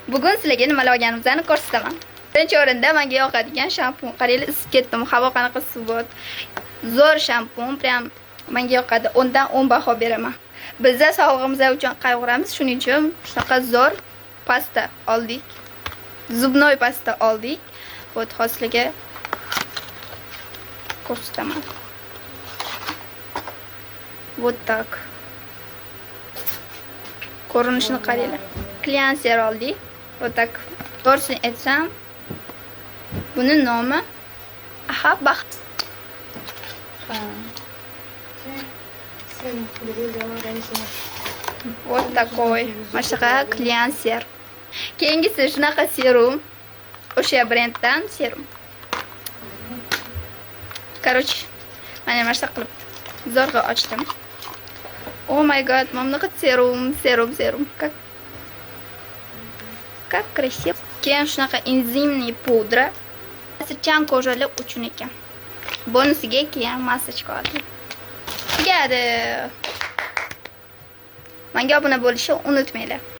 Bugun sizlarga nimalar olganimizni ko'rsataman. Birinchi o'rinda menga yoqadigan shampun. Qaranglar, isib ketdim. Havo qanaqa sovuq. Zo'r shampun, прям menga yoqadi. 10 dan 10 baho beraman. Biza sog'lig'imiz uchun qayg'uramiz, shuning uchun shunaqa zo'r pasta oldik. Зубной pasta oldik. Вот, hozir sizlarga ko'rsataman. Вот так. Ko'rinishini qaranglar. Клензер oldik. Вот так. To'g'risini aytsam, buni nomi Aha, baxt. Ha. Sen bilgan. Вот такой. Mana shunaqa клензер. Keyingisi shunaqa serum. O'sha brenddan serum. Короче, mana shunaqa qilib zo'rg'a ochdim. Oh my God, mana bunaqa serum, serum, serum. Как красиво. Keyin shunaqa энзимный pudra. Ta'sirchan кожа lar uchun ekan. Bonusiga keyin масочка oldim. Tugadi. Menga obuna bo'lishni unutmanglar.